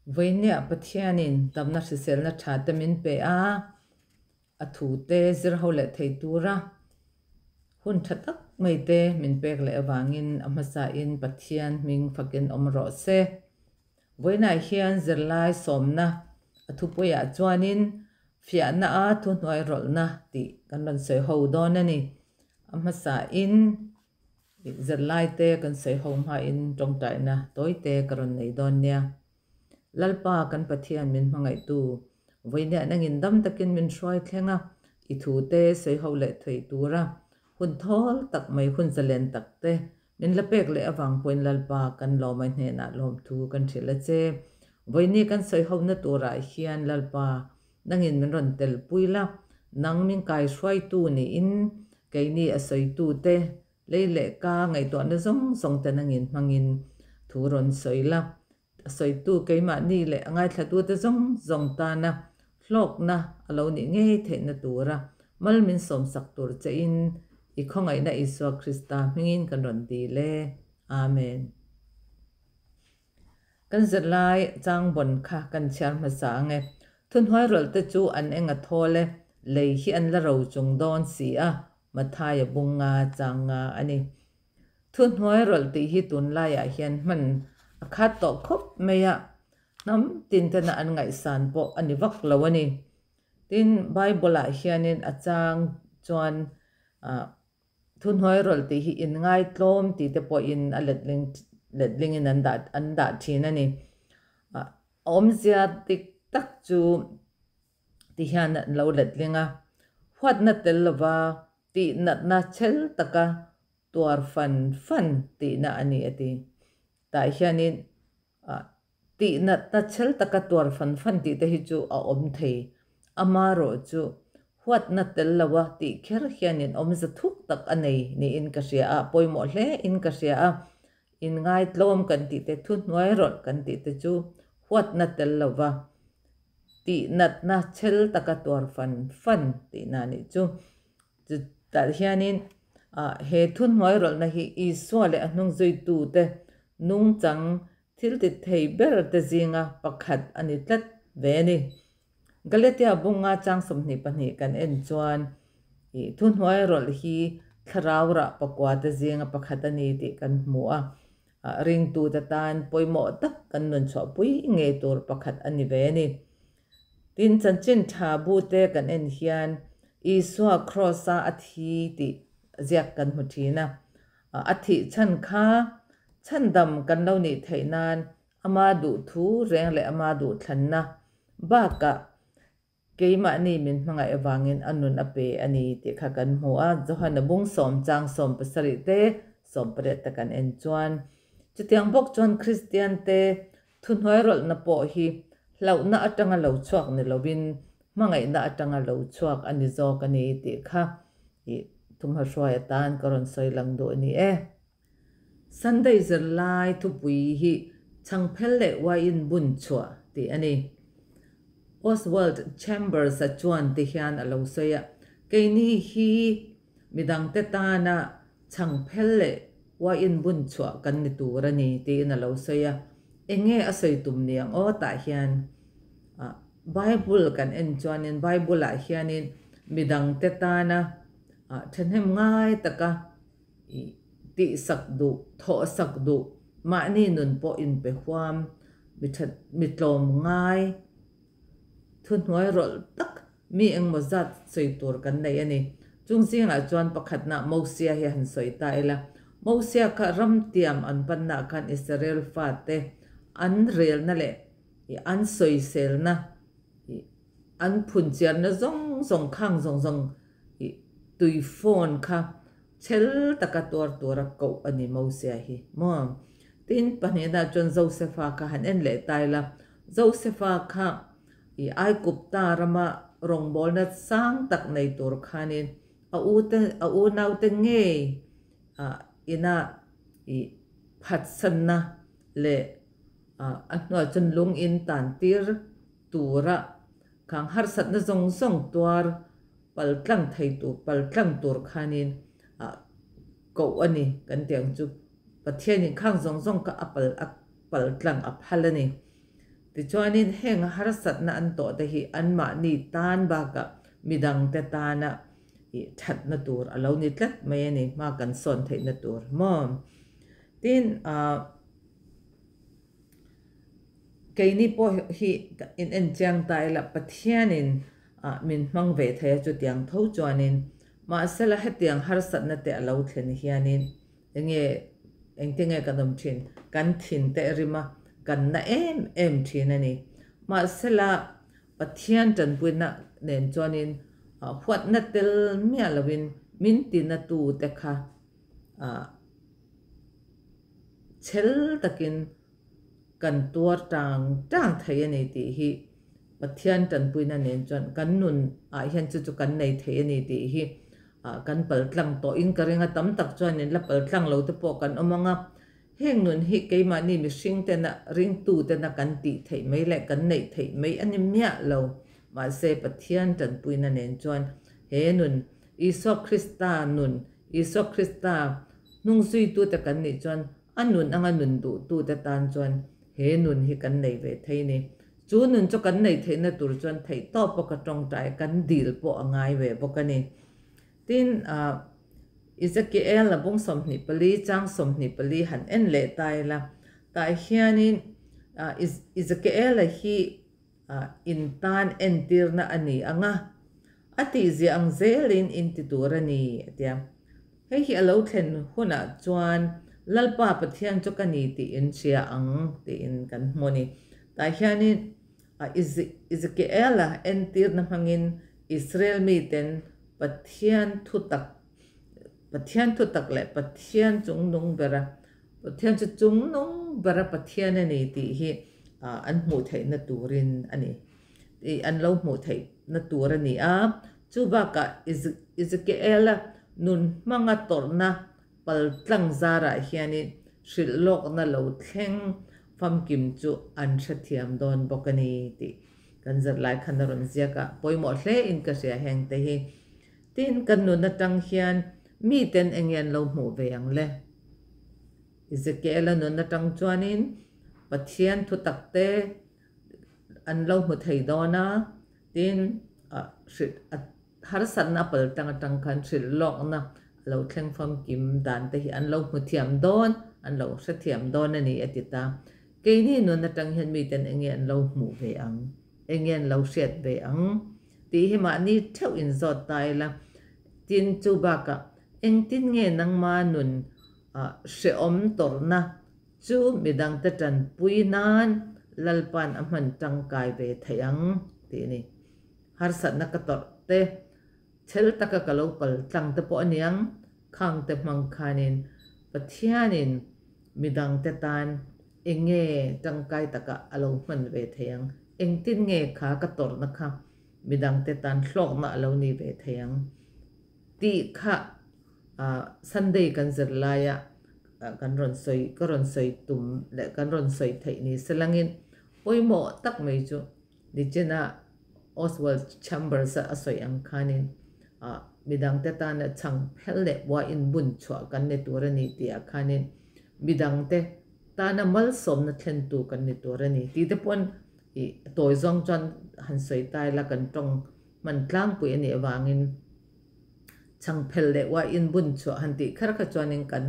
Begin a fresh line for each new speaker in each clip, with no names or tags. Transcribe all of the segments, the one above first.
Vawinia Pathianin damna hriselna tha te min pe a, a thu te zir ho leh thei tura hun tha tak mai te min pek leh avangin a hmasain Pathian hming fakin awm rawh se. Vawiinah hian zirlai sawmna a thupuiah chuanin fiahna a thuhnuai rawlhna tih kan rawn sawi ho dawn a ni. A hmasain zirlai te kan sawi ho hmain tawngtaina tawi te ka rawn nei dawn nia. Lalpa kan Pathian min hmangaihtu, vawiinah nangin dam takin min hruai thleng a, i thu te sawi ho leh thei tura hun thawl tak mai hun zalen tak te Min la pek leh avang pawhin Lalpa kan lawmai hnenah lawmthu kan hrilh a che. Vawiini kan sawi hona turah hian Lalpa nangin min rawn telpui la, nang min kaihruaitu niin keini a sawitute lei leh ka ngaihtuahna zawng zawng te nangin hmangin thu rawn sawi la. A sawitu keimahni leh a ngaithlatute zawng zawng tana hlawkna a lo nih ngei theihna tura mal min sawmsak tur chein i khawngaihna Isua Krista hmingin kan rawn dil e. Amen. Kan zirlai changbawn kha kan chhiar hmasa ang e. Thuhnuai rawlhte chu an eng a thawl e, lei hi an la ro chung dawn si a, Mathaia bunga changa a ni. Thuhnuai rawlh tih hi tunlaiah hian hman a khat tawh khawp mai a, hnam tin tena an ngaihsan pawh a ni vak lo a ni. Tin, Bible-ah hianin a chang chuan thuhnuai rawlh tih hi inngaitlawm tih te pawhin a letling letlingin an dah an dah thin a ni. A awmzia dik tak chu ti hian an lo letling a, huatna tel lova tih natna chhel taka tuar fan fan tihna a ni a ti. Tah hianin tih natna chhel taka tuar fan fan tih te hi chu a awm thei. Amarawh chu huatna tel loa tih kher hianin awmza thuk tak a nei niin ka hria a, pawimawh hle in ka hria a. Inngaitlawm kan tih te, thuhnuai rawlh kan tih te chu huatna tel lova tih natna chhel taka tuar fan fan tihna a nih chu. Chutah hianin he thuhnuai rawlhna hi Isua leh a hnungzuitute nungchang thil ti thei ber te zinga pakhat a ni tlat ve a ni. Galatia bunga chang 22 kan en chuan thuhnuai rawlh hi thlarau rah pakua te zinga pakhat a ni tih kan hmu a. Ringtute tan pawimawh tak kan nun chhuahpui ngei tur pakhat a ni ve a ni. Tin, chanchin tha bute kan en hian Isua Kraws-a a thi tih ziak kan hmu thin a. A thih chhan kha chhandam kan lo nih theih nan ama duhthu reng leh ama duhthlanna bakah Keimahni min hmangaih avangin a nun a pe a ni tih kha kan hmu a, Johana bung sawm chang 70 te 18 te kan en chuan. Chutiang bawk chuan Kristian te thuhnuai rawlhna pawh hi hlauhna atanga lo chhuak ni lovin hmangaihna atanga lo chhuak a ni zawk a ni tih kha i thumhahruai atan ka rawn sawi lang duh a ni e. Sunday zirlai thupui hi chhangphel leh uaiin bun chhuah tih a ni. Oswald Chambers-a chuan ti hian a lo sawi a, Keini hi midangte tana chhangphel leh uaiin bun chhuah kan ni tur a ni tiin a lo sawi a. Enge a sawi tum niang aw tah hian Bible kan en chuanin Bible-ah hianin midangte tana thahnem ngai taka tihsak duh, thawhsak duh, mahni nun pawh inpe huam, mi that, mi tlawm ngai, thuhnuai rawlh tak mi engmaw zat sawi tur kan nei a ni. Chung zingah chuan pakhatna Mosia hi han sawi ta ila, Mosia kha ramtiam an pannaah khan Israel fate an relna leh an sawiselna, an phunchiarna zawng zawng khang zawng zawng tui phone kha chhel taka tuar tura koh a ni Mosia hi maw? Tin, pahnihna chuan Josefa kha han en leh ta ila, Josefa kha i Aigupta rama rawngbawlna sang tak nei tur khanin a ute a unaute ngei ina i phatsanna leh a hnuah chuan lung in tan tir tura khang harsatna zawng zawng tuar pal tlang thei tur pal tlang tur khanin ah koh a ni kan tih ang chu Pathianin khang zawng zawng kha a pal a pal tlang a phal a ni. Tichuanin heng harsatna an tawh te hi anmahni tan bakah midangte tana ih thatna tur a lo ni tlat mai a ni, hma kan sawn theihna tur maw? Tin, ah keini pawh hi in en chiang ta ila Pathianin ah min hmang ve thei a chutiang tho chuanin mahsela hetiang harsatna te a lo thlen hianin Enge, engtinge kan awm thin? Kan thin te rim a, kan na em em thin a ni. Mahsela, Pathian tanpuina nen chuanin huatna tel miah loin min tina tu te kha chhel takin kan tuar tang tang thei a ni tih hi Pathian tanpuina nen chuan kan nun ah hian chu chu kan nei thei a ni tih hi kan pal tlang tawh in ka ring a, tam tak chuan in la pal tlang lo te pawh kan awm ang a, heng nun hi keimahni mihring tena ringtu tena kan tih theih mai leh kan neih theih mai a ni miah lo, mahse Pathian tanpuina nen chuan he nun Isua Krista nun Isua Krista hnungzuitute kan nih chuan a nun anga nun duhtute tan chuan he nun hi kan nei ve thei ni. Chu nun chu kan nei theihna tur chuan theihtawp pawh ka tawngtai kan dil pawh a ngai ve bawk a ni. Tin, Ezekiel a bung 24 chang 24 han en leh ta ila, tah hianin Ezekiel-a hi in tan entirna a ni ang a, a tihzia ang zelin in ti tur a ni, a ti a. Hei hi a lo thlen hunah chuan Lalpa Pathian chu ka ni tih in hria ang tiin kan hmu a ni. Tah hianin Ezekiel-a entirna hmangin Israel miten Pathian thutak Pathian thutak leh Pathian chungnung bera Pathian chu chungnung bera Pathian a ni tih hi an hmuh theihna turin a ni. Tih an lo hmuh theihna tur a ni a. Chu bakah Ezekiel-a nun hmanga tawrhna paltlang zarah hianin hrilh lawkna lo thleng famkim chu an hrethiam dawn bawk a ni tih kan zirlai khan a rawn ziak a, pawimawh hle in ka hria heng te hi. Tin, kan nun atang hian miten eng nge an lo hmuh ve ang le? Ezekiel-a nun atang chuanin Pathian thutak te an lo hmu thei dawn a, tin harsatna a pal tang atang khan hrilh lawkna a lo thleng famkim dan te hi an lo hmu thiam dawn, an lo hrethiam dawn a ni a ti ta. Keini nun atang hian miten eng nge an lo hmuh ve ang, eng nge an lo hriat ve ang tih hi mahni theuh inzawt ta ila, tin chu bakah engtin nge nangma nun hrehawm tawrhna Chu midangte tanpui nan Lalpa'n a hman tangkai ve theih ang tih a ni. Harsatna ka tawrh te, chhel taka ka lo pal tlang te pawh a niang, khangte hmang khanin Pathianin midangte tan eng nge tangkai taka a lo hman ve theih ang, engtin nge kha ka tawrhna kha midangte tan hlawkna a lo ni ve theih ang tih kha Sunday kan zir laia kan rawn sawi ka rawn sawi tum leh kan rawn sawi theih ni se langin pawimawh tak mai chu nichina Oswald Chambers a a sawi ang khanin midangte tana chhang phel leh bua inbun chhuah kan ni tur a ni tih ah khanin midangte tana malsawmna thlentu kan ni tur a ni tih te pawn ih tawi zawng chuan han sawi ta ila kan tawng hman tlangpui a nih avangin Chhang phel leh uai in bun chhuah han tih kher kha chuanin kan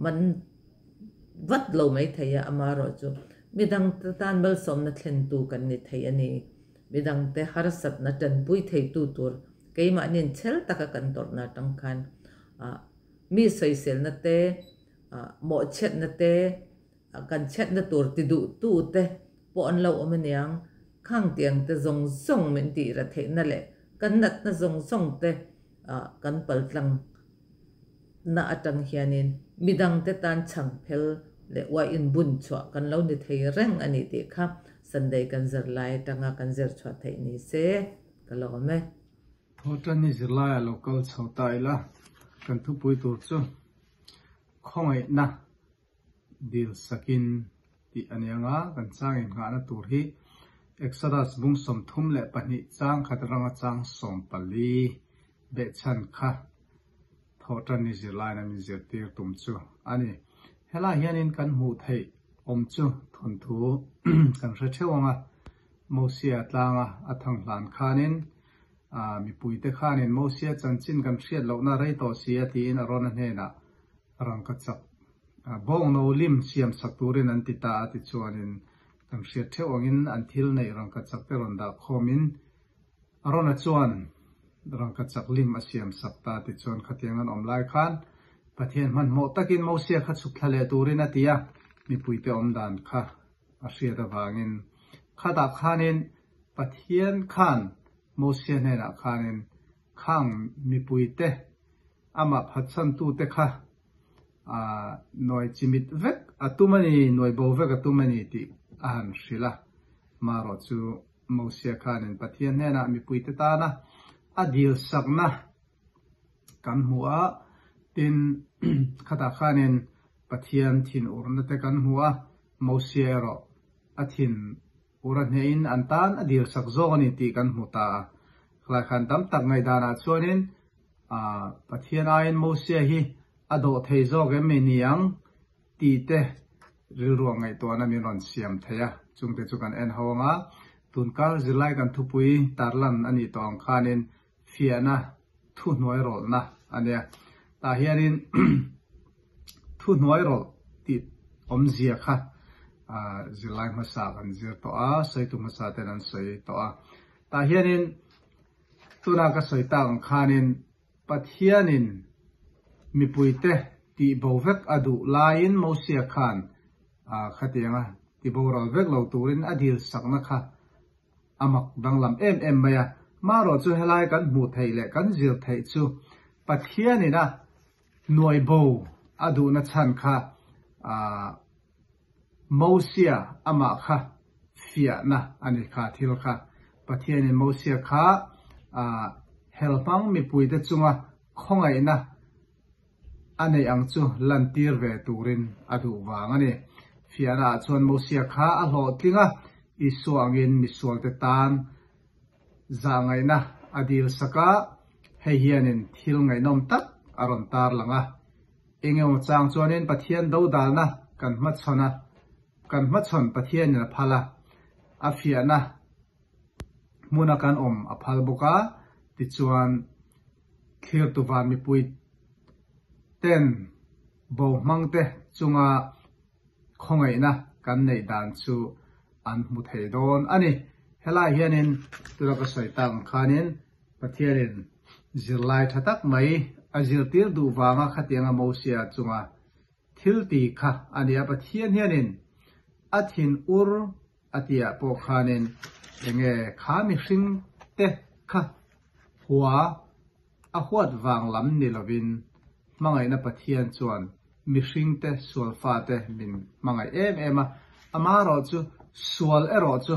man vat lo mai thei a, amaherawhchu midangte tan malsawmna thlentu kan ni thei a ni. Midangte harsatna tanpui theitu tur keimahniin chhel taka kan tawrhna atang khan mi sawiselna te, mawhchhiatna te, Kan chhiatna tur ti duhtu te pawh an lo awm aniang, khang tiang te zawng zawng min tih ra theihna leh kan natna zawng zawng te kan paltlang na atang hianin midang te tan chhang phel leh uai inbun chhuah kan lo ni thei reng a ni tih kha Sunday kan zir lai atanga kan zir chhuah theih ni se ka lawm e.
Thawhtanni zirlaiah lo kal chho ta ila kan thupui tur chu khawngaihna dil sakin tih a ni ang a, kan chang innghahna tur hi Exodus bung 32 chang khat atanga chang 14 behchhan kha thawhtanni zirlaina min zirtir tum chu a ni. Helai hianin kan hmuh theih. Awm chu thawnthu kan hre theuh ang a, Mosia tlanga a thang hlan khanin mipuite khanin Mosia chanchin kan hriat lohna rei tawh si a tiin Arona hnenah rangkachak bawngno lim siam sak turin an ti ta a tichuanin kan hriat theuh angin an thil neih rangkachak te rawn dah khawmin Arona chuan rangkachak lim a siam sak ta tichuan khatiang an awm lai khan Pathian hmanhmawh takin Mosia kha chhuk thla leh turin a ti a, mipuite awm dan kha a hriat avangin khatah khanin Pathian khan Mosia hnenah khanin khang mipuite amah phatsantute kha nuai chimit vek a tum a ni, nuai bo vek a tum a ni tih a han hrilh a, marawh chu Mosia khanin Pathian hnenah mipuite tana a dilsakna kan hmu a, tin khatah khanin Pathian thin urna te kan hmu a, Mosia erawh a thin ur a hnehin an tan a dilsak zawk a ni tih kan hmu ta a. Khalai khan tam tak ngaihdanah chuanin Pathian aiin Mosia hi a dawh thei zawk em ni ang tih te rilruah ngaihtuahna min rawn siam thei a, chungte chu kan en ho ang a, tunkar zirlai kan thupui tarlan a nih tawh ang khanin fiahna thuhnuai rawlhna a nia. Tah hianin thuhnuai rawlh tih awmzia kha zirlai hmasa kan zir tawh a, sawitu hmasa ten an sawi tawh a. Tah hianin tuna ka sawi tak ang khanin Pathianin mipuite tihbo vek a duh laiin Mosia khan khatianga tiboral vek lo turin a dil sakna kha a mak danglam em em mai a. Marawh chu helai kan hmuh theih leh kan zir theih chu Pathianin a nuaibo a duhna chhan kha Mosia amah kha fiahna a ni kha thil kha. Pathianin Mosia kha helhmang mipuite chunga khawngaihna a neih ang chu lantir ve turin a duh vang a ni. Fiahna ah chuan Mosia kha a hlawhtling a, Isua angin misualte tan zahngaihna a dil sak a, hei hianin thil ngaihnawm tak a rawn tarlang a. Engemaw chang chuanin Pathian dodalna kan hmachhawn a, kan hmachhawn Pathianin a phal a, a fiahna hmuna kan awm a phal bawk a, tichuan thlirtu van mipui ten bo hmangte chunga khawngaihna kan neih dan chu an hmu thei dawn a ni. Helai hianin tuna ka sawi tak ang khanin Pathianin zirlai tha tak mai a zirtir duh vanga khatianga Mosia chunga thil ti kha a ni a. Pathian hianin a thin ur a tihah pawh khanin enge kha mihring te kha hua a huat vang lam ni lovin hmangaihna Pathian chuan mihringte sual fate min hmangaih em em a, amaherawh chu sual erawh chu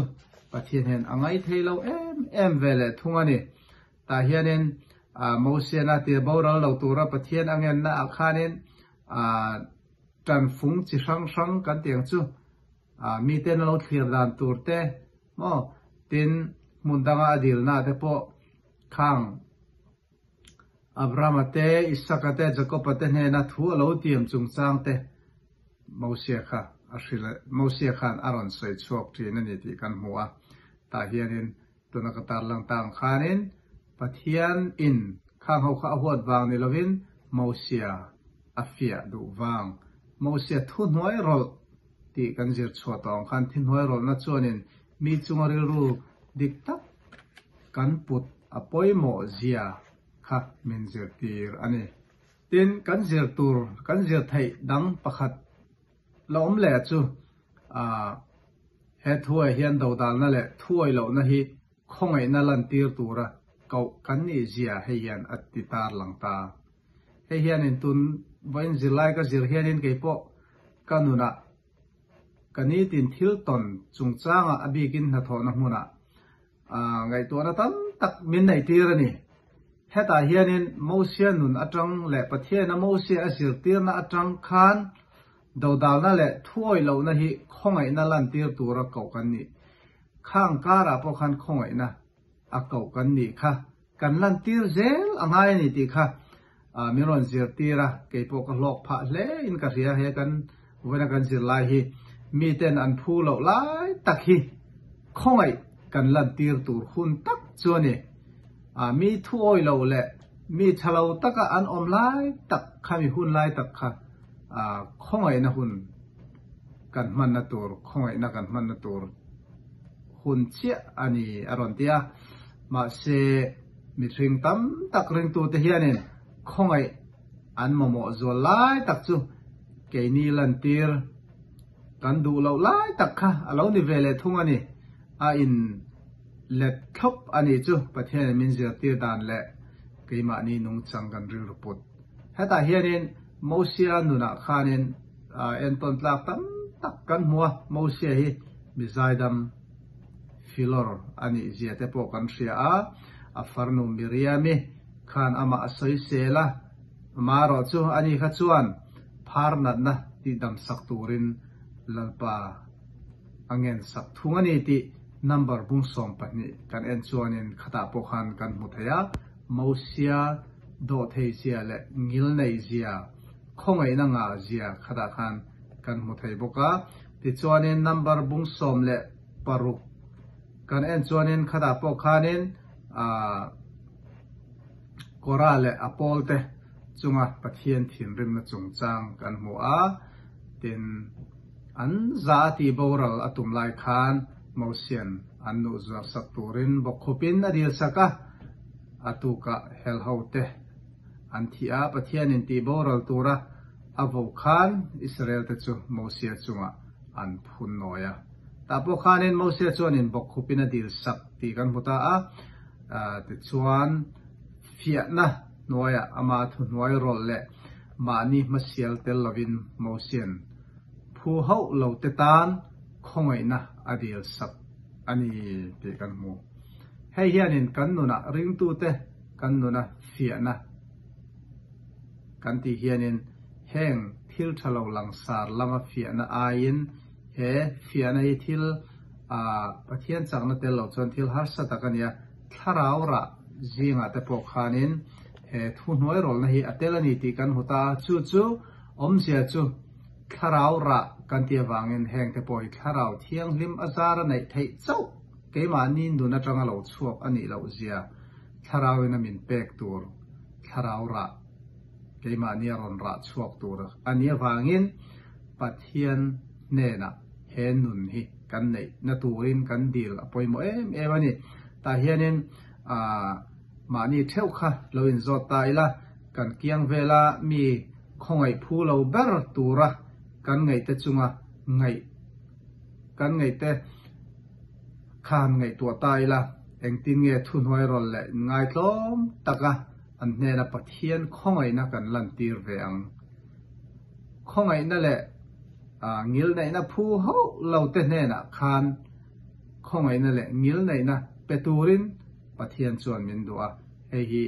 Pathian hian a ngaithei lo em em ve leh thung a ni. Tah hianin Mosiana tir boral lo tura Pathian a ngenna ah khanin tanfung chi hrang hrang kan tih ang chu miten a lo thlir dan tur te maw tin hmun danga a dilna te pawh khang Abrahama te, Isaka te, Jakoba te hnena thu a lo tiam chungchang te Mosia kha a hrilh Mosia khan a rawn sawi chhuak thin a ni tih kan hmu a. Tah hianin tuna ka tarlang ta ang khanin Pathian in khang ho kha a huat vang ni lovin Mosia a fiah duh vang Mosia thuhnuai rawlh tih kan zir chhuah tawh ang khan thuhnuai rawlhna chuanin mi chunga rilru dik tak kan put a pawimawh zia kha min zirtir a ni. Tin, kan zir tur, kan zir theih dang pakhat la awm leh chu he thuai hian dodalna leh thuai lohna hi khawngaihna lantir tura koh kan nih zia hei hian a ti tarlang ta. Hei hianin tun vawiin zirlai ka zir hianin keipawh ka nunah ka nitin thil tawn chungchangah a bikin hnathawhna hmunah Ngaihtuahna tam tak min neihtir a ni. Hetah hianin Mosia nun atang leh Pathiana Mosia a zirtirna atang khan dodalna leh thuawih lohna hi khawngaihna lantir tura koh kan ni. Khang karah pawh khan khawngaihna a koh kan nih kha kan lantir zel a ngai a ni tih kha min rawn zirtir a, keipawh ka hlawk phah hle in ka hria he kan vawiina kan zirlai hi. Miten an phu loh lai tak hi khawngaih kan lantir tur hun tak chu a ni. A mi thuawi lo leh mi tha lo taka an awm lai tak kha mi hun lai tak kha khawngaihna hun kan hmanna tur, khawngaihna kan hmanna tur hun chiah a ni a rawn ti a. Mahse, mihring tam tak ringtute hianin khawngaih an mamawh zual lai tak chu keini lantir kan duh loh lai tak kha a lo ni ve leh thung a ni. A in let thlawp a nih chu Pathianin min zirtir dan leh keimahni nungchang kan rilru put. Hetah hianin Mosia nunah khanin entawn tlak tam tak kan hmu a, Mosia hi mi zaidam filawr a nih zia te pawh kan hria a, a farnu Miriami khan amah a sawisel a, amaherawh chu ani kha chuan phar natna tihdam sak turin Lalpa a ngen sak thung a ni tih number bung 12 kan en chuanin khatah pawh khan kan hmu thei a, Mosia dawhthei zia leh ngil nei zia, khawngaihna ngah zia khatah khan kan hmu thei bawk a. Tichuanin number bung 16 kan en chuanin khatah pawh khanin aah Kora leh a pawlte chunga Pathian thinrimna chungchang kan hmu a, tin an za a tih boral a tum lai khan Mosian an nuh zuar sak turin bawkkhupin a dil sak a, a tukah helho te an thih a, Pathianin tih boral tura a vo khan Israel te chu Mosia chungah an phun nawi a. Tah pawh khanin Mosia chuanin bawkkhupin a dil sak tih kan hmu ta a, tichuan fiahna hnuaiah ama thuhnuai rawlh leh mahni hmasial tel lovin Mosian phu hauh lo te tan khawngaihna a dil sak a ni tih kan hmu. Hei hianin kan nunah ringtute kan nuna fiahna kan tih hianin heng thil tha lo langsar lama fiahna aiin he fiahna hi thil Pathian chakna tel lo chuan thil harsa tak a ni a, thlarau rah zingah te pawh khanin he thuhnuai rawlna hi a tel a ni tih kan hmu ta a, chu chu awmzia chu thlarau rah kan tih avangin heng te pawh hi thlarau thianghlim a zar a neih theih chauh keimahni nun atanga lo chhuak a nih loh zia thlarauin a min pek tur thlarau rah keimahni a rawn rah chhuak tur a nih avangin Pathian hnenah he nun hi kan neih na turin kan dil a pawimawh em em a ni. Tah hianin aah mahni theuh kha lo inzawt ta ila, kan kiang vela mi khawngaih phu lo ber tura kan ngaihte chunga ngaih kan ngaihte khan ngaihtuah ta ila, engtin nge thuhnuai rawl leh inngaitlawm taka an hnena Pathian khawngaihna kan lantir ve ang. Khawngaihna leh ngilneihna phu hauh lo te hnenah khan khawngaihna leh ngilneihna pe turin Pathian chuan min duh a. Hei hi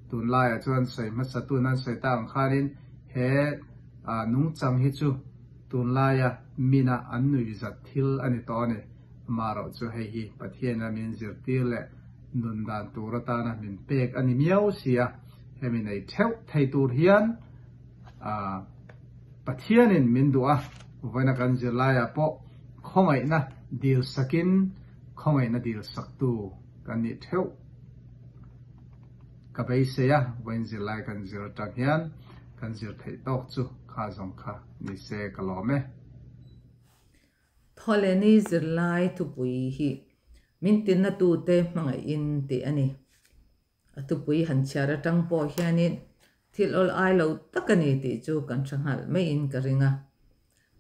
tunlaiah chuan sawi hmasa tun an sawi tak ang khanin he nungchang hi chu tunlaia mina an nuihzat thil a ni tawh a ni. Amaherawh chu hei hi Pathianin a min zirtir leh nun dan tur atana min pek a ni miau si a, hemi nei theuh thei tur hian Pathianin min duh a, vawiina kan zirlaiah pawh khawngaihna dil sakin khawngaihna dil saktu kan nih theuh ka beisei a, vawiin zirlai kan zir atang hian kan zir theih tawk chu kha zawng kha ni se ka lawm e.
Thawhlehni zirlai thupui hi min tinna tute hmangaihin tih a ni. A thupui han chhiar atang pawh hianin thil awl ai lo tak a ni tih chu kan hre nghalh maiin ka ring a.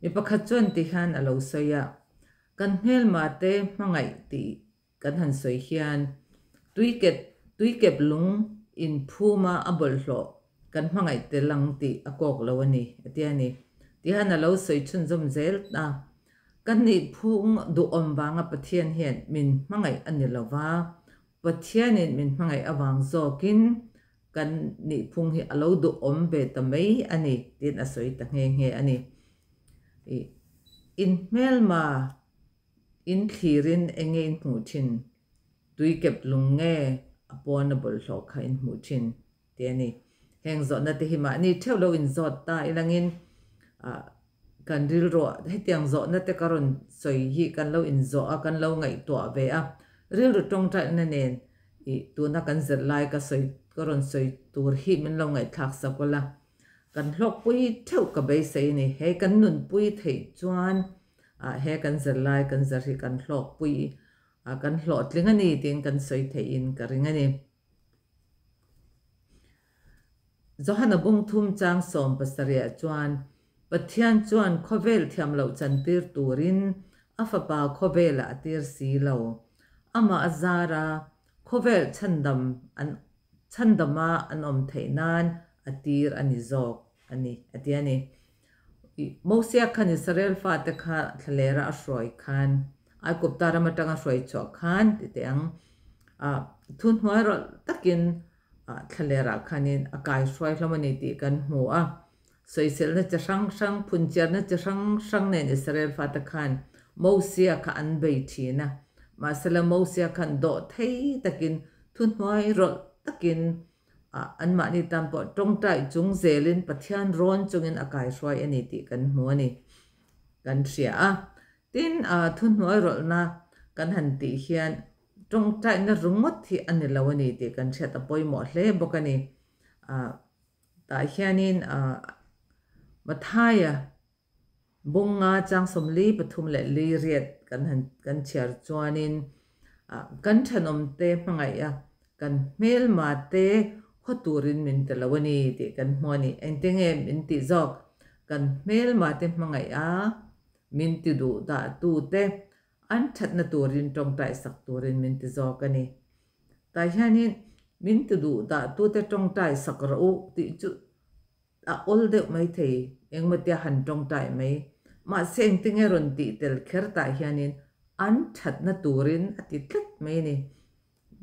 Mi pakhat chuan ti hian a lo sawi a, Kan hmelma te hmangaih tih kan han sawi hian tuikep tuikep lung inphuma a bawlhhlawh kan hmangaih tel ang tih a kawk lo a ni, a ti a ni. Tihian a lo sawi chhunzawm zel a, Kan nihphung duhawm vanga Pathian hian min hmangaih a ni lo va, Pathianin min hmangaih avang zawkin kan nihphung hi a lo duhawm ve ta mai a ni tiin a sawi ta nghe nghe a ni. I inhmelma in thlirin eng nge in hmuh thin? Tuikep lung nge a pawn a bawlhhlawh kha in hmuh thin? Ti a ni. Heng zawhna te hi mahni theuh lo inzawt ta ilangin ah. Kan rilruah hetiang zawhna te ka rawn sawi hi kan lo inzawh a, kan lo ngaihtuah ve a. Rilru tawngtaina nen ih tuna kan zirlai ka sawi ka rawn sawi tur hi min lo ngaihthlak sak ula. Kan hlawkpui theuh ka beisei a ni. He kan nunpui theih chuan ah he kan zirlai kan zir hi kan hlawkpui a kan hlawhtling a ni tiin kan sawi theihin ka ring a ni. Johana bungthum chang 17 ah chuan Pathian chuan khawvel thiam loh chantir turin a fapa khawvelah a tir si lo. Amah a zar a, khawvel chhandam an chhandama an awm theih nan a tir a ni zawk a ni, a ti a ni. Mosia khan Israel fate kha thlalera a hruai khan, Aigupta ram atanga hruai chhuah khan ti teh ang, thuhnuai rawlh takin thlalerah khanin a kai hruai hlawm a ni tih kan hmu a. Sawiselna chi hrang hrang, phunchiarna chi hrang hrang nen Israel fate khan Mosia kha an bei thin a. Mahsela Mosia khan dawh thei takin, thuhnuai rawlh takin Anmahni tan pawh tawngtai chung zelin Pathian rawn chungin a kaihruai a ni tih kan hmu a ni. Kan hria a. Tin, thuhnuai rawlhna kan han tih hian tawngtaina ringawt hi a ni lo a ni tih kan hriat a pawimawh hle bawk a ni. Tah hianin Mathaia Bunga chang 43 leh li riat kan han kan chhiar chuanin kan thenawmte hmangaih a, kan hmelma te haw turin min ti lo a ni tih kan hmu a ni. Engte nge min tih zawk? Kan hmelma te hmangaih a, min ti duh dah tu te an thatna turin tawngtai sak turin min ti zawk a ni. Tah hianin min ti duh dah tu te tawngtai sak rawh u tih chu A awl deuh mai thei, engemaw han tawngtai mai. Mahse engtinge rawn tih tel kher tah hianin an thatna turin a ti tlat mai a ni.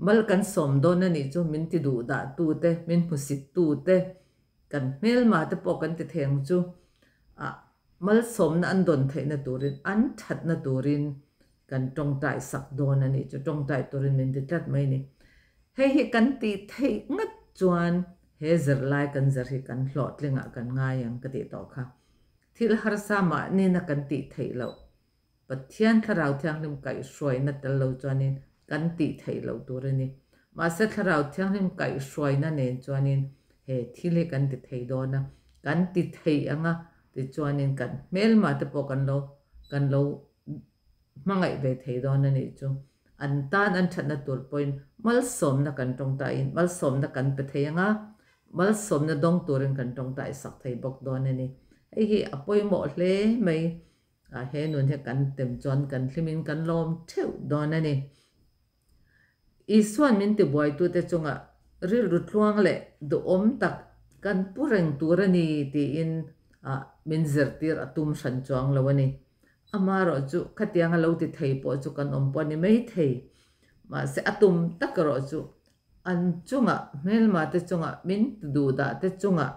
Mal kan sawm dawn a nih chu min ti duh dah tu te, min hmusit tu te, kan hmelma te pawh kan ti thei ang chu. Ah, malsawmna an dawn theihna turin, an thatna turin kan tawngtai sak dawn a nih chu, tawngtai turin min ti tlat mai a ni. Hei hi kan tih theih ngat chuan he zirlai kan zir hi kan hlawhtlingah kan ngai ang ka tih tawh kha. Thil harsa mahnina kan tih theih loh, Pathian Thlarau Thianghlim kaihhruaina tel lo chuanin kan tih theih loh tur a ni. Mahse Thlarau Thianghlim kaihhruaina nen chuanin he thil hi kan ti thei dawn a, kan ti thei ang a, tichuanin kan hmelma te pawh kan lo kan lo hmangaih ve thei dawn a nih chu. An tan an thatna tur pawhin malsawmna kan tawngtaiin malsawmna kan pe thei ang a, malsawmna dawng turin kan tawngtai sak thei bawk dawn a ni. Hei hi a pawimawh hle mai. He nun hi kan tem chuan kan hlimin kan lawm theuh dawn a ni. Isuan min tibuaitute chungah rilru tluang leh duhawm tak kan pu reng tur a ni tiin min zirtir a tum hran chuang lo a ni. Amaherawh chu khatiang a lo ti thei pawh chu kan awm pawh a ni maithei. Mahse a tum tak erawh chu an chungah, hmelma te chungah, min ti duhdah te chungah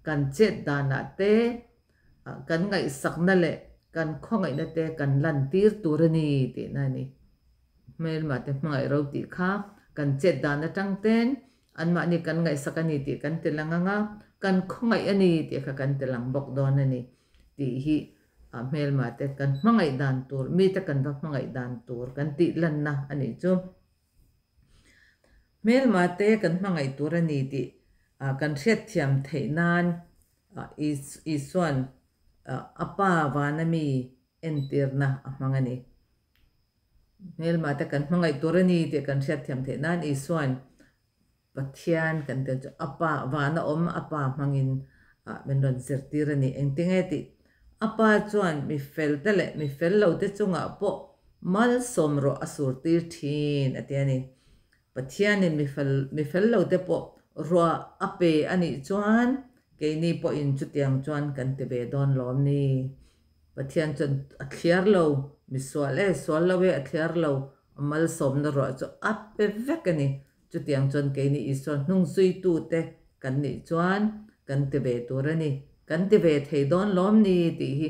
kan chet danah te, kan ngaihsakna leh kan khawngaihna te kan lantir tur a ni tihna a ni. Hmelma te hmangaih ro tih kha kan chet dan atang ten anmahni kan ngaihsak a ni tih kan ti lang ang a, kan khawngaih a ni tih kha kan ti lang bawk dawn a ni tih hi hmelma te kan hmangaih dan tur, mite kan va hmangaih dan tur kan tih lanna a nih chu. Hmelma te kan hmangaih tur a ni tih kan hriatthiam theih nan Isuan a pa vana mi entirna a hmang a ni. Hmelma te kan hmangaih tur a ni tih kan hriatthiam theih nan Isuan Pathian kan tel chu a pa vana awm a pa hmangin min rawn zirtir a ni. Engtinge tih a pa chuan mi fel te leh mi fel lo te chungah pawh malsawm rawh a surtir thin a ti a ni. Pathianin mi fel mi fel lo te pawh ruah a pe a nih chuan keini pawhin chutiang chuan kan ti ve dawn lawm ni. Pathian chuan a thliar lo, mi sual e, sual lo e a thliar lo, a malsawmna ruah chu a pe vek a ni. Chutiang chuan keini Isua hnungzuitute kan nih chuan kan ti ve tur a ni. Kan ti ve thei dawn lawm ni tih hi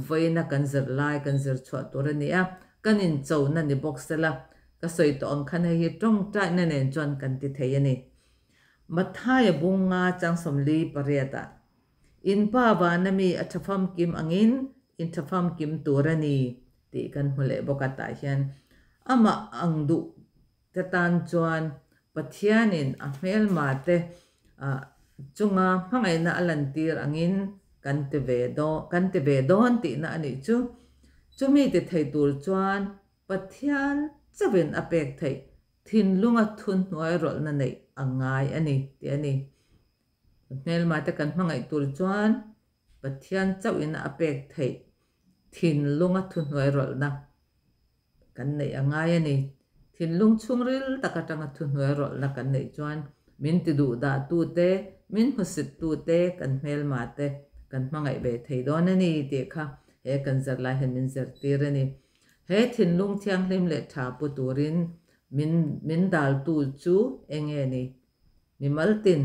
vawiina kan zir lai kan zir chhuah tur a ni a, kan inchona ni bawk sela ka sawi tawh ang khan hei hi tawngtaina nen chuan kan ti thei a ni. Mathaia bunga chang 48 ah, In pa vana mi a tha famkim angin In tha famkim tur a ni tih kan hmu leh bawk a tah hian amah ang duh te tan chuan Pathianin a hmelma te chunga hmangaihna a lantir angin kan ti ve kan ti ve dawn tihna a nih chu. Chumi ti thei tur chuan Pathian chauhin a pek theih thinlunga thuhnuai rawlhna neih a ngai a ni tih a ni. Hmelma te kan hmangaih tur chuan Pathian chauhin a pek theih thinlunga thuhnuai rawlhna kan neih a ngai a ni. Thinlung chhungril tak atanga thuhnuai rawlhna kan neih chuan min ti duh dah tu te, min hmusit tu te, kan hmelma te kan hmangaih ve thei dawn a ni tih kha he kan zirlai hian min zirtir a ni. He thinlung thianghlim leh tha pu turin min min dal tu chu enge ni? Mimal tin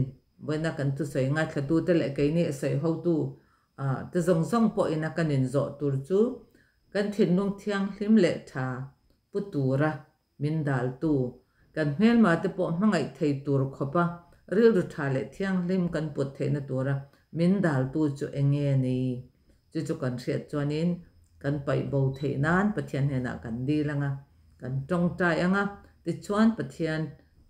vawiina kan thusawi ngaithlatute leh keini a sawi hotu te zawng zawng pawhin a kan inzawh tur chu kan thinlung thianghlim leh tha pu tura min daltu, kan hmelma te pawh hmangaih thei tur khawpa rilru tha leh thianghlim kan put theihna tura min daltu chu enge ni? Chu chu kan hriat chuanin kan paih bo theih nan Pathian hnenah kan dil anga, kan tawngtai anga, tichuan Pathian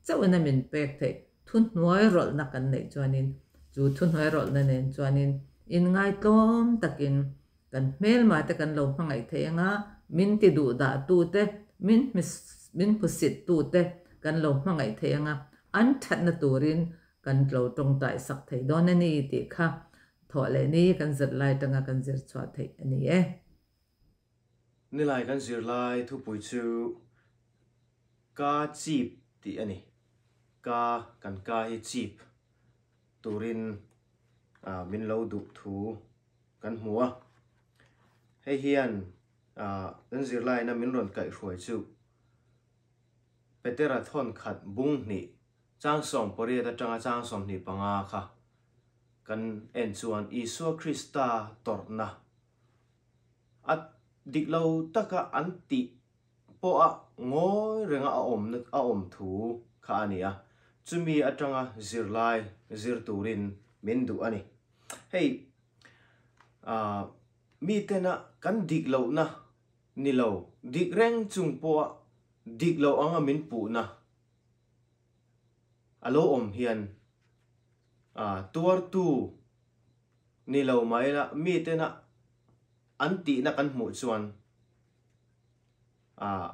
chauhin a min pek theih thuhnuai rawlhna kan neih chuanin chu thuhnuai rawlhna nen chuanin inngaitlawm takin kan hmelma te kan lo hmangaih theih anga, min ti duh dah tu te, min min hmusit tu te kan lo hmangaih theih anga, an thatna turin kan lo tawngtai sak thei dawn a ni tih kha Thawh leh ni kan zir lai tanga kan zir chhuah theih a ni e.
Nilai kan zir lai thupui chu Ka chip tih a ni. Ka kan ka hi chip turin min lo duh thu kan hmu a. Hei hian kan zirlaina min rawn kaihhruai chu Petera thawn khat bung hnih chang 18 atanga chang 25 kha kan en chuan Isua Krista tawrhna a dik lo taka an tih pawha ngawi renga a awmna a awm thu kha a ni a, chumi atanga zirlai zir turin min duh a ni. Hei ah mitena kan dik lohna ni lo, dik reng chung pawha dik lo anga min puhna a lo awm hian tuartu ni lo mah ila mitena an tihna kan hmuh chuan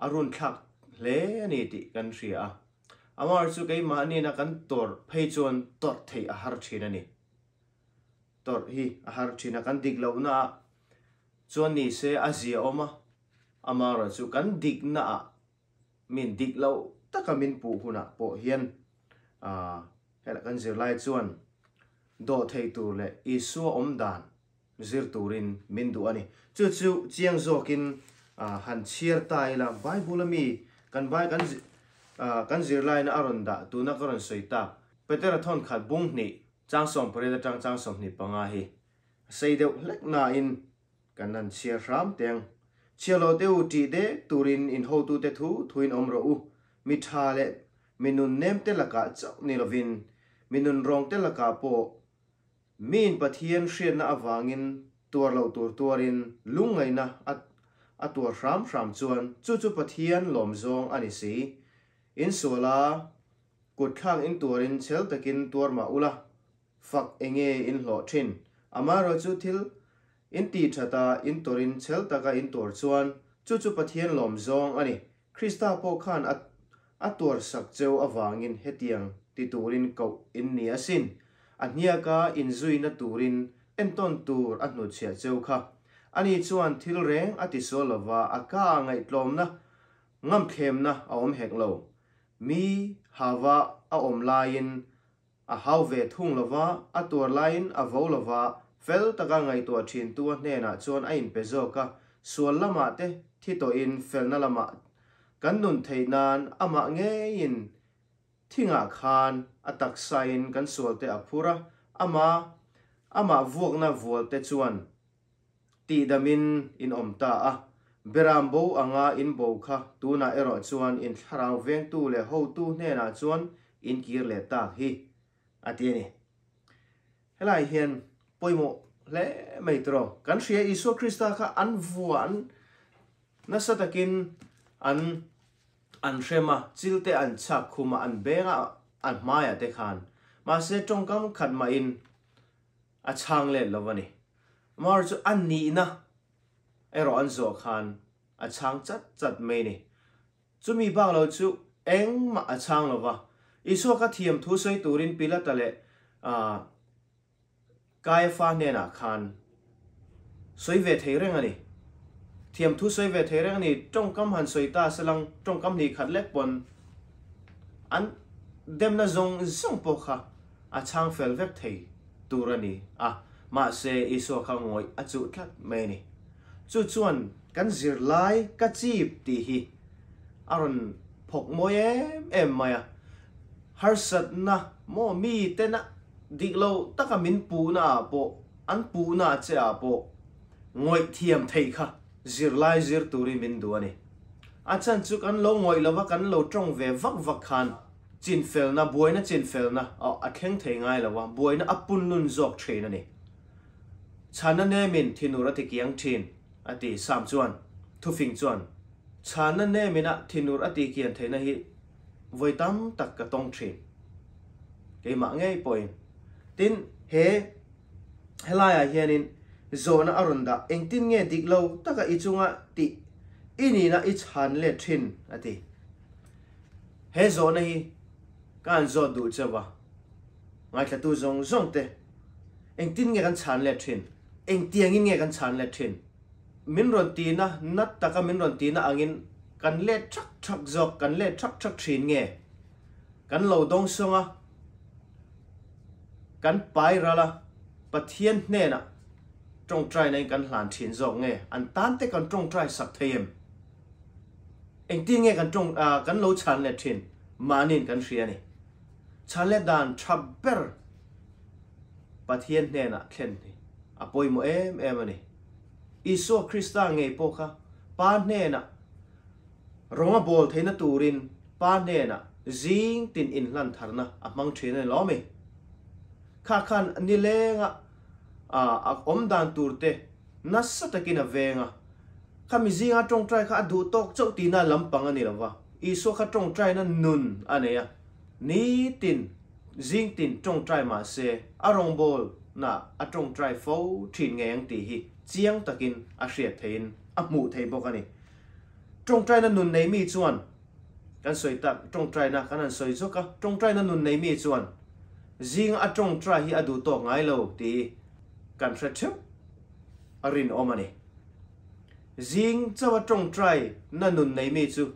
a runthlak hle a ni tih kan hria a. Amaherawhchu chu keimahniina kan tawrh phei chuan tawrh theih a har thin a ni. Tawrh hi a har thin a, kan dik lohnaah chuan ni se a zia awm a, amaherawhchu kan diknaah min dik loh taka min puh hunah pawh hian helai kan zirlai chuan dawh thei tur leh Isua awm dan zir turin min duh a ni. Chu chu chiang zawkin han chhiar ta ila Bible a mi kan bai kan kan zirlaina a rawn dah tuna ka rawn sawi tak Petera thawn khat bung hnih chang 18 atang chang 25 hi a sei deuh hlek nain Kan han chhiar hram teng. Chhiar lo teh u tih dek turin in hotute thu thuin awm rawh u. Mi tha leh mi nun nem te lakah chauh ni lovin mi nun rawng te lakah pawh miin Pathian hriatna avangin tuar loh tur tuarin lungngaihna a a tuar hram hram chuan chu chu Pathian lawm zawng a ni si. In suala kut thlak in tuarin chhel takin tuar mah ula. Fak enge in hlawh thin? Amaherawh chu thil in tih that a, in tawrin chhel taka in tuar chuan chu chu Pathian lawm zawng a ni. Krista pawh khan a a tuar sak cheu avangin hetiang ti turin koh in ni asin. A hniaka inzuina turin entawn tur a hnutchhiah cheu kha. Ani chuan thil reng a tisual lova a ka a ngaihtlawmna ngamthlemna a awm hek lo. Mi hava a awm laiin A hau ve thung lo va, a tuar laiin a vo lo va, fel taka ngaihtuah thintu a hnenah chuan a inpe zawk a, sual lamah te thi tawhin felna lamah kan nun theih nan amah ngeiin thingah khan a taksain kan sualte a phur a, ama amah vuakna vualte chuan Tihdamin in awm ta a, Beram bo anga in bo kha tunah erawh chuan in thlarau vengtu leh hotu hnenah chuan in kir leh tak hi, a ti a ni. Helai hian pawimawh hle mai tiraw. Kan hria Isua Krista kha an vua an nasa takin an an hrem a, chil te an chhak khum a, an beng a, an hmaiah te khan. Mahse tawngkam khat mahin a chhang let lo a ni. Amaherawhchu chu a nihna erawh an zawh khan a chhang chat chat mai a ni. Chumi bak lo chu engmah a chhang lo va. Isua kha thiam thu sawi turin Pilata leh Kaiafa hnenah khan sawi ve thei reng a ni. Thiam thu sawi ve thei reng a ni. Tawngkam han sawi ta selang tawngkam hnih khat lek pawn an demna zawng zawng pawh kha a chhang fel vek thei tur a ni a. Mahse Isua kha ngawih a chuh tlat mai a ni. Chu chuan kan zirlai ka chip tih hi a rawn phawk mawi em em mai a, harsatna maw mi tena dik lo taka min puhna ah pawh an puhna che ah pawh ngawih thiam theih kha zirlai zir turin min duh a ni. A chan chu kan lo ngawih lova kan lo tawng ve vak vak khan chinfelna, buaina chinfelna a thleng thei ngai lo a, buaina a punlun zawk thin a ni. Chhana nemin thinur a ti kiang thin, a ti. Sam chuan, Thufing chuan, Chhana nemina thinur a ti kian theihna hi vawi tam tak ka tawng thin. Keimah ngei pawhin. Tin, he helaiah hianin zawhna a rawn dah, engtin nge dik lo taka i chunga tih i nihna i chhan let thin, a ti. He zawhna hi ka han zawt duh cheuh a, ngaithlatu zawng zawng te Engtin nge kan chhan let thin? Engtiangin nge kan chhan let thin? Min rawn tina, nat taka min rawn tina angin kan let thak thak zawk, kan let thak thak thin nge? Kan lo dawng sawng a, kan pai ral a, Pathian hnenah tawngtaina in kan hlan thin zawk nge? An tan te kan tawngtai sak thei em? Engtin nge kan tawng, kan lo chhan let thin? Mahniin kan hria a ni. Chhan let dan tha ber Pathian hnenah thlen hi a pawimawh em em a ni. Isua Krista ngei pawh kha Pa hnenah rawng a bawl theihna turin Pa hnenah zing tin inhlan tharna a hmang thin a ni lawm i. Kha khan nilenga a awm dan tur te nasa takin a veng a. Khami zinga tawngtai kha a duh tawk chauh tihna lampang a ni lo va, Isua kha tawngtaina nun a nei a. Nitin, zingtin tawngtai mah se, a rawngbawlna a tawngtai fo thin ngei ang tih hi chiang takin a hriat theihin a hmuh thei bawk a ni. Tawngtaina nun nei mi chuan, kan sawi tak, tawngtaina kan han sawi zawk a, tawngtaina nun nei mi chuan zinga a tawngtai hi a duh tawk ngai lo tih kan hre theuh a rinawm a ni. Zing chauha tawngtaina nun nei mi chu,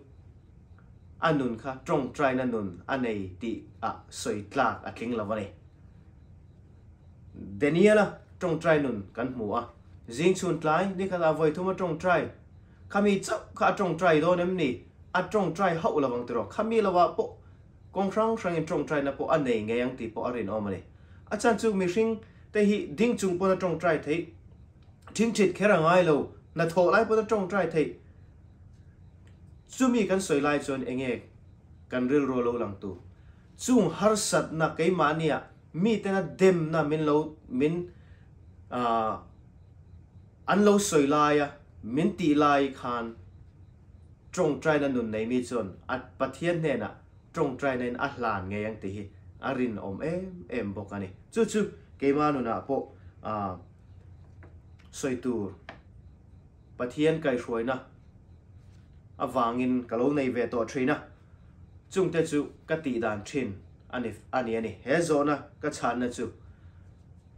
a nun kha tawngtaina nun a nei tih ah sawi tlak a tling lo a ni. Daniel-a tawngtai nun kan hmu a, zing chhun tlai nikhat ah vawi thum a tawngtai, khami chauh kha a tawngtai dawn em ni? A tawngtai hauh lo ang tiraw? Khami lo ah pawh kawng hrang hrang in tawngtaina pawh a nei ngei ang tih pawh a rinawm a ni. A chan chu mihring te hi ding chung pawn a tawngtai theih, thingthit kher a ngai lo, hnathawh lai pawn a tawngtai theih, Chumi kan sawi lai chuan enge kan rilru a lo lang tu? Chung harsatna keimahnia mitena demna min lo min ah an lo sawi laia min tih lai khan tawngtaina nun nei mi chuan a Pathian hnenah tawngtaina in a hlan ngei ang tih hi a rinawm em em bawk a ni. Chu chu keimah nunah pawh ah sawi tur Pathian kaihhruaina avangin ka lo nei ve tawh thin a, chungte chu ka tih dan thin a ni a ni a ni. He zawhna ka chhanna chu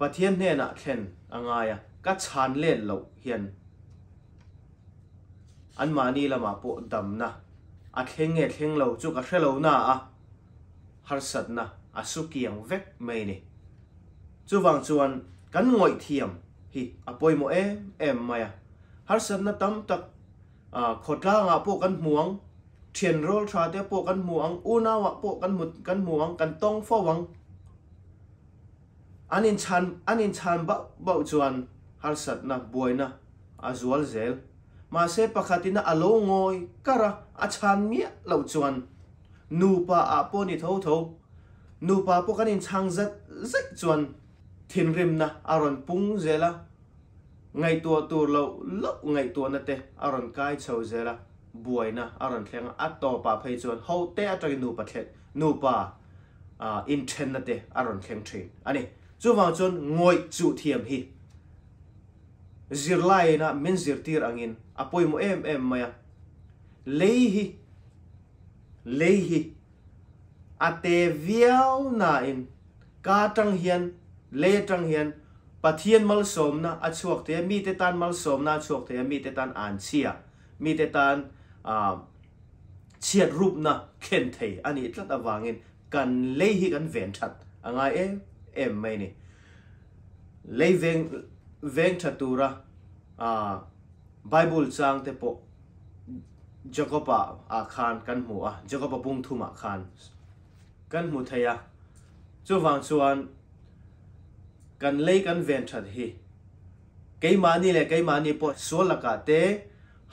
Pathian hnenah thlen a ngai a, ka chhan let loh hian anmahni lamah pawh damna a thleng nge thleng lo chu ka hre lo na a, harsatna a su kiang vek mai a ni. Chuvang chuan kan ngawih thiam hi a pawimawh em em mai a, harsatna tam tak khawtlangah pawh kan hmu ang, thian rawl tha te pawh kan hmu ang, unauah pawh kan hmu kan hmu ang, kan tawng fo ang. An inchhan an inchhan bauh bauh chuan harsatna buaina a zual zel. Mahse pakhatina a lo ngawi kar a, a chhan miah loh chuan nupa ah pawh ni tho tho, nupa pawh kan inchhang zat zaih chuan. Thinrimna a rawn pung zel a, ngaihtuah tur loh loh ngaihtuahna te a rawn kai chho zel a, buaina a rawn thleng a, a tawpah phei chuan hote atangin nupa thleng, nupa inthenna te a rawn thleng thin a ni. Chuvang chuan ngawih chuh thiam hi zirlaiina min zirtir angin a pawimawh em em mai a, lei hi lei hi a te viau nain ka atang hian, lei atang hian Pathian malsawmna a chhuak thei a, mite tan malsawmna a chhuak thei a, mite tan anchhia, mite tan chhiat rupna thlen thei a nih tlat avangin kan lei hi kan ven that a ngai em em mai a ni. Lei veng veng tha tura Bible chang te pawh Jacob-a ah khan kan hmu a, Jacob-a bung thumah khan kan hmu thei a. Chuvang chuan kan lei kan ven that hi keimahni leh keimahni pawh sual lakah te,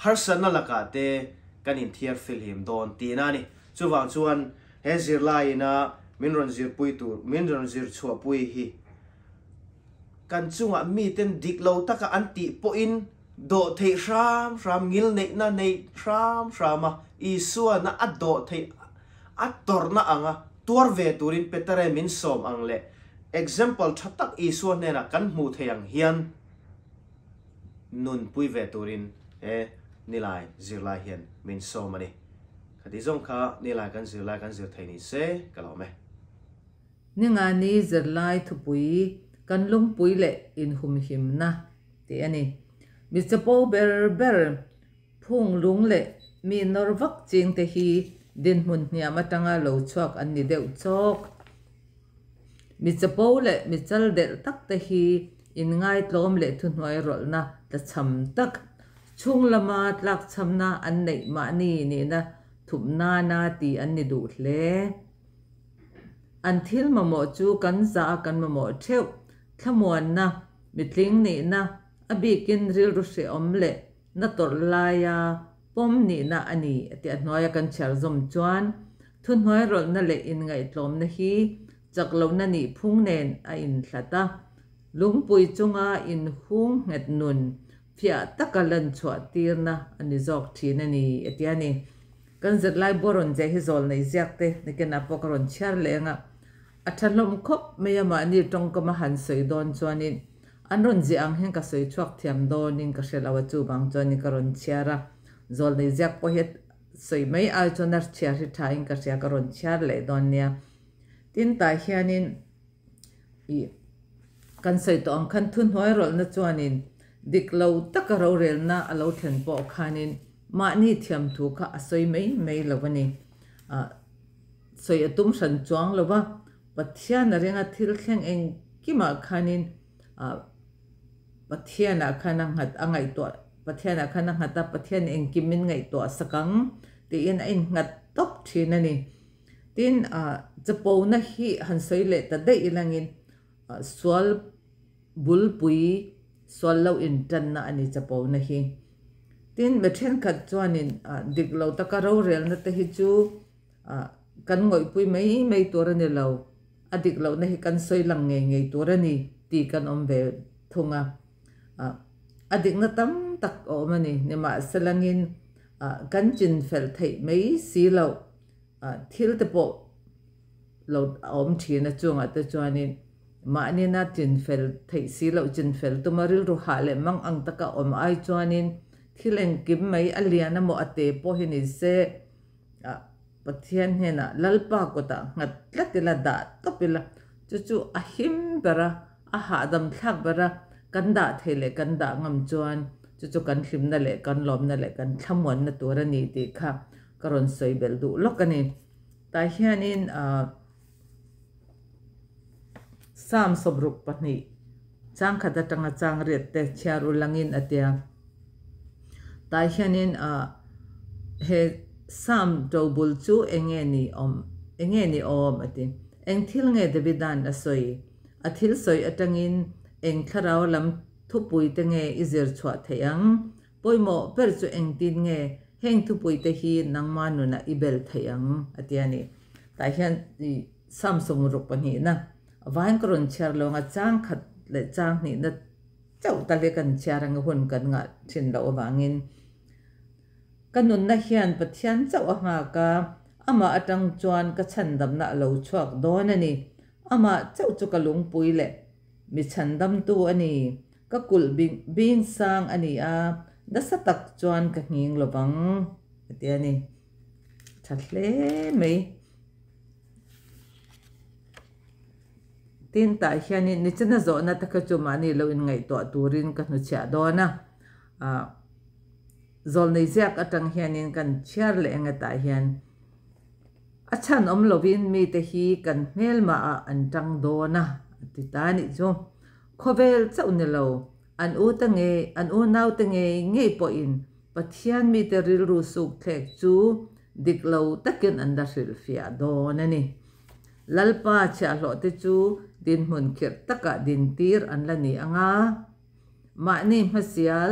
harsatna lakah te kan inthiar filhim dawn tihna a ni. Chuvang chuan he zirlaiina min rawn zirpui tur, min rawn zir chhuahpui hi kan chungah miten dik lo taka an tih pawhin dawh theih hram hram, ngilneihna nei hram hram a, Isuana a dawh theih a tawrhna anga tuar ve turin Petere min sawm ang leh example tha tak Isua hnenah kan hmuh theih ang hian nunpui ve turin he nilai zirlai hian min sawm a ni. Khati zawng kha nilai kan zirlai kan zir thei ni se ka lawm e.
Ningani zirlai thupui kan lungpui leh inhumhimna tih a ni. Mi chapo ber ber phung lung leh mi nawr vak chingte hi dinhmun hniam atanga lo chhuak an ni deuh chawk. Mi chapo leh mi chal delh tak te hi inngaitlawm leh thuhnuai rawlhna tlachham tak, chhung lama tlakchhamna an neih mahni nihna thup nana ti an ni duh hle. An thil mamawh chu kan zah a kan mamawh theuh, thlamuanna, mitling nihna, a bikin rilru hrehawm leh na tawrh laia pawm nihna a ni tih a hnuaia kan chhiar zawm chuan thuhnuai rawlhna leh inngaihtlawmna hi chak lohna nih phung nen a inhlat a, lungpui chunga inhung nghet nun fiah taka lan chhuah tirna a ni zawk thin a ni a ti a ni. Kan zirlai bawr rawn zeh hi zawl nei ziak te nakinah pawh ka rawn chhiar leh ang a, a tha hlawm khawp mai a mahni tawngkam a han sawi dawn chuanin an rawn ziah ang hian ka sawi chhuak thiam dawnin ka hre lo a chuvang chuanin ka rawn chhiar a, zawl nei ziak pawh hi a sawi mai ai chuan a chhiar hi thain ka hria ka rawn chhiar leh dawn nia. Tin tah hianin ih kan sawi tawh ang khan thuhnuai rawlhna chuanin dik lo taka rorelna a lo thlen pawh khanin mahni thiamthu kha a sawi mai mai lo a ni. Ah sawi a tum hran chuang lo va, Pathian a ringa thil thleng engkimah khanin ah Pathianah khan a nghat a ngaihtuah Pathianah khan a nghat a, Pathian engkim min ngaihtuah sak ang tiin a innghat tawp thin a ni. Tin, chapona hi han sawi leh ta daih ilangin sual bulpui, sual lo intanna a ni chapona hi. Tin, mi thenkhat chuanin dik lo taka rorelna te hi chu kan ngawihpui mai mai tur a ni lo, a dik lohna hi kan sawi lang ngei ngei tur a ni tih kan awm ve thung a. A dikna tam tak a awm a ni, nimahselangin kan chinfel theih mai si loh. Thil te pawh lo a awm thin a chungah te chuanin mahnina chinfel theih si loh chinfel tuma rilru hah leh mang ang taka awm ai chuanin thil engkim mai a lian emaw a te pawh hi ni se Pathian hnenah Lalpa kutah nghat tlat ila dah tawp ila chu chu a him ber a a hahdam thlak ber a kan dah theih leh kan dah ngam chuan chu chu kan hlimna leh kan lawmna leh kan thlamuanna tur a ni tih kha Ka rawn sawi belh duh lawk a ni. Tah hianin ahh Psalm 62 chang khat atanga chang riat te chhiar u langin a tia. Tah hianin ahh he Psalm tobul chu eng nge ni awm eng nge ni awm a ti. Eng thil nge Davida'n a sawi? A thil sawi atangin eng thlarau lam thupui te nge i zir chhuah theih ang? Pawimawh ber chu engtin nge heng thupuite hi nangma nunah i bel theih ang? a ti a ni. Tah hian i Samsung ruk pahnihna Vain ka rawn chhiar lo anga chang khat leh chang hnihna chauh tal hi kan chhiar anga hun kan ngah thin loh avangin ka nunna hian Pathian chauh a nghak a, amah atang chuan ka chhandamna a lo chhuak dawn a ni. Amah chauh chu ka lungpui leh mi chhandamtu a ni. Ka kulh bing sang a ni a, nasa tak chuan ka nghing lovang a ti a ni. Tha hle mai. Tin tah hianin nichina zawhna te kha chu mahni lo inngaihtuah turin ka hnuchhiah dawn a. Ah zawlnei ziak atang hianin kan chhiar leh eng tah hian a chhan awm lovin mite hi kan hmelmah ah an tang dawn a a ti ta a nih chu. Khawvel chauh ni lo, an u te ngei an unau te ngei ngei pawhin Pathian mite rilru suk thlek chu dik lo takin an la hrilhfiah dawn a ni. Lalpa chhiahhlawh te chu dinhmun khirh takah dintir an la ni ang a, mahni hmasial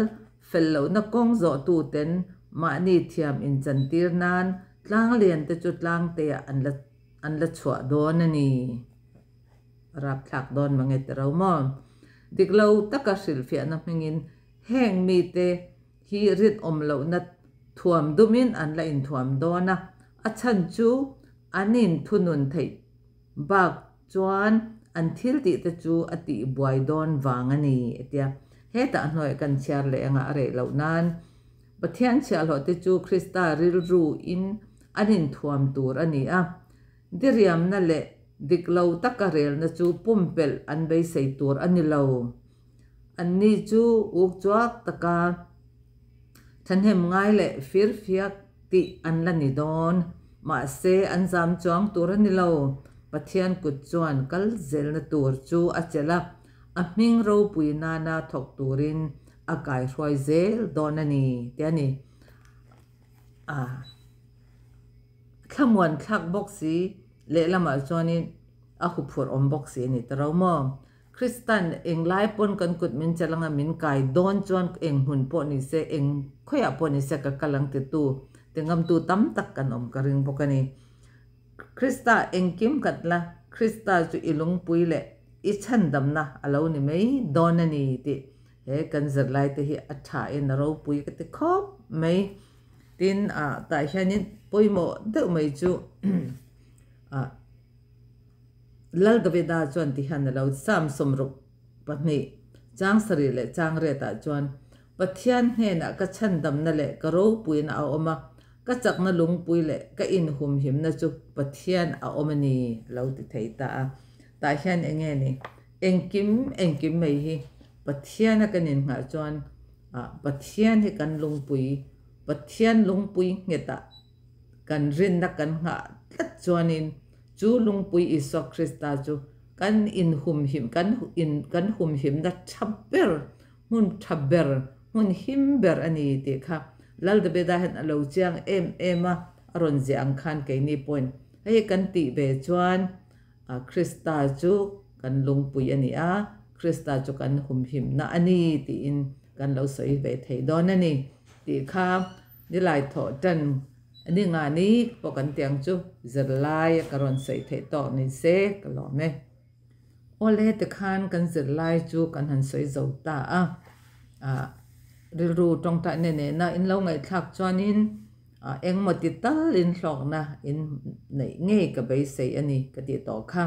fel lohna kawng zawhtuten mahni thiam inchantir nan tlanglian te chu tlangteah an la an la chhuah dawn a ni. Rapthlak dawn mange ti ro maw? Dik lo taka hrilhfiahna hmingin heng mite hi rinawm lohna thuam dumin an la inthuam dawn a, a chhan chu an inthunun theih bak chuan an thil tih te chu a tih buai dawn vang a ni a tia. Hetah hnuaiah kan chhiar leh anga a reh loh nan Pathian chhiahhlawh te chu Krista rilru in an inthuam tur a ni a, diriamna leh dik lo taka relna chu pumpelh an beisei tur a ni lo. Anni chu uk chuak taka thahnem ngai leh firfiak tih an la ni dawn. Mahse, an zam chuang tur a ni lo. Pathian kut chuan kal zelna tur chu a chelh a, a hming ropui nana thawk turin a kaihruai zel dawn a ni, ti a ni. A thlamuan thlak bawk si, lehlamah chuanin a huphurh awm bawk si a ni ta ro maw? Kristan englai pawn kan kut min chelh anga min kai dawn chuan eng hmun pawh ni se, eng khawiah pawh ni se ka kal ang titu tingamtu tam tak kan awm ka ring bawk a ni. Krista engkim khat la, Krista chu i lungpui leh i chhandamna a lo ni mai dawn a ni tih he kan zirlai te hi a tha in a ropui ka ti khawp mai. Tin, tah hianin pawimawh deuh mai chu ah. Lal Davida chuan ti hian a lo Psalm 62 chang sarih leh chang riatah chuan, Pathian hnenah ka chhandamna leh ka ropuina a awm a, ka chakna lungpui leh ka inhumhimna chu Pathian a awm a ni, a lo ti thei ta a. Tah hian eng nge ni? Engkim engkim mai hi Pathiana kan innghah chuan Pathian hi kan lungpui, Pathian lungpui nghetah kan rinna kan nghah tlat chuanin chu lungpui Isua Krista chu kan inhumhim kan in kan humhimna tha ber hmun tha ber hmun him ber a ni tih kha Lal Davida hian a lo chiang em em a, a rawn ziah ang khan keini pawhin hei kan tih ve chuan Krista chu kan lungpui a ni a, Krista chu kan humhimna a ni tiin kan lo sawi ve thei dawn a ni tih kha Nilai thawh tan ni nga ni pawh kan ti ang chu zirlai a ka rawn sawi theih tawk ni se ka lawm e. Awle tikhan kan zirlai chu kan han sawi zo ta a, ah rilru tawngtai na nena in lo ngaihthlak chuanin ah engmaw ti tal in hlawkna in neih ngei ka beisei a ni ka tih tawh kha.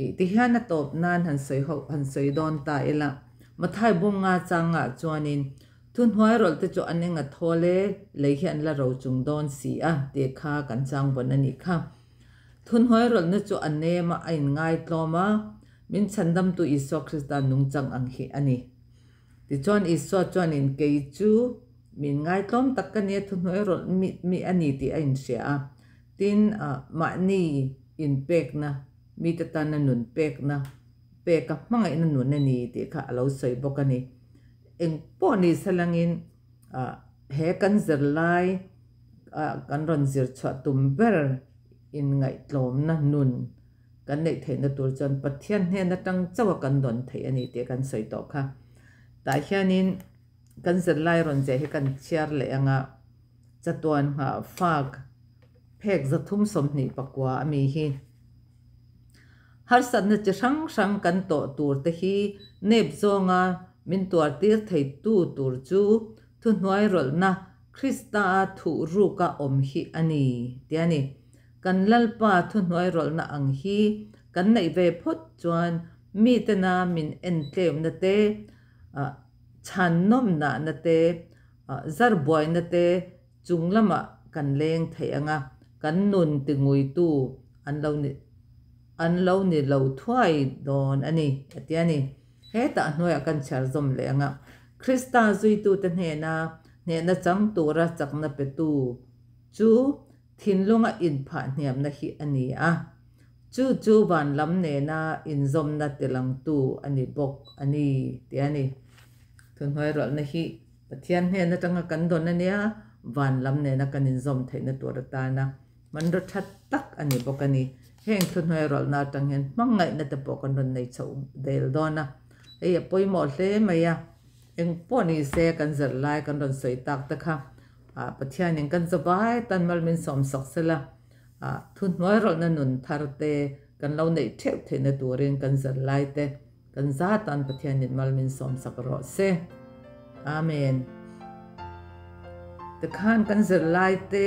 Ih tihian a tawp nan han sawi ho han sawi dawn ta ila Mathai Bunga changah chuanin Thuhnuai rawlh te chu an eng a thawl e, lei hi an la ro chung dawn si a, tih kha kan chang vawn a nih kha. Thuhnuai rawlhna chu a nem a, a inngaitlawm a, min chhandamtu Isua Krista nungchang ang hi a ni. Tichuan Isua chuanin kei chu min ngaitlawm tak ka nia thuhnuai rawlh mi mi a ni tih a inhria a. Tin, mahni inpekna, mite tana nun pekna, peka hmangaihna nun a ni tih kha a lo sawi bawk a ni. Eng pawh ni salangin he kan zirlai kan rawn zir chhuah tum ber inngaihtlawmna nun kan neih theihna tur chuan Pathian hnen atang chauh a kan dawn theih a ni tih kan sawi tawh kha. Tah hianin kan zirlai rawn ziah hi kan chhiar leh anga chatuan nghah fak phek 324 a mi hi. Harsatna chi hrang hrang kan tawh tur te hi nep zawnga min tuartir theitu tur chu thuhnuairawlhna Krista-a thuhruka awm hi a ni, tia ni. Kan Lalpa thuhnuairawlhna ang hi kan neih ve phawt chuan mitena min entlemna te, chhan nawmnahna te, zar buaina te chung lamah kan leng thei ang a, kan nun tinguitu an lo ni an lo ni lo thuai dawn a ni, a ti a ni. Hetah hnuaiah kan chhiar zawm leh ang a, Krista zuitute hnena hnehna chang tura chakna petu chu thinlunga inphah hniamna hi a ni a, chu chu van lam nena inzawmna tilangtu a ni bawk a ni, tih a ni. Thuhnuairawlhna hi Pathian hnen atanga kan dawn a nia, van lam nena kan inzawm theihna tur atana hmanraw tha tak a ni bawk a ni. Heng thuhnuairawlhna atang hian hmangaihna te pawh kan rawn nei chhoh del dawn a, hei a pawimawh hle mai a, eng pawh ni se kan zirlai kan rawn sawi tak te kha Pathianin kan zavai tan mal min sawmsak sela, thuhnuairawlhna nun thar te kan lo neih theuh theihna turin kan zirlai te kan za tan Pathianin mal min sawmsak rawh se. Amen. Tikhan kan zirlai te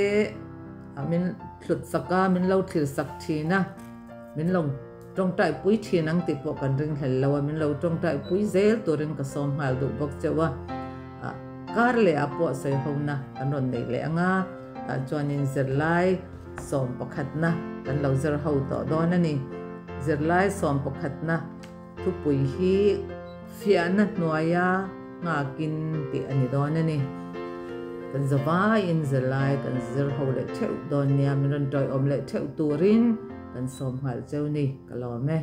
min hlutsak a, min lo thlirsak thin a, min lo tawngtai pui thin ang tih pawh kan ringhlel lo a, min lo tawngtai pui zel turin ka sawm nghal duh bawk cheu a. Kar leh ah pawh sawi hona kan rawn neih leh ang a, tah chuanin zirlai 11na kan lo zir ho tawh dawn a ni. Zirlai 11na thupui hi fiahna hnuaia nghakin tih a ni dawn a ni. Kan zavaiin zirlai kan zir ho leh theuh dawn nia, min rawn tawiawm leh theuh turin kan sawm nghal cheu ni, ka lawm e.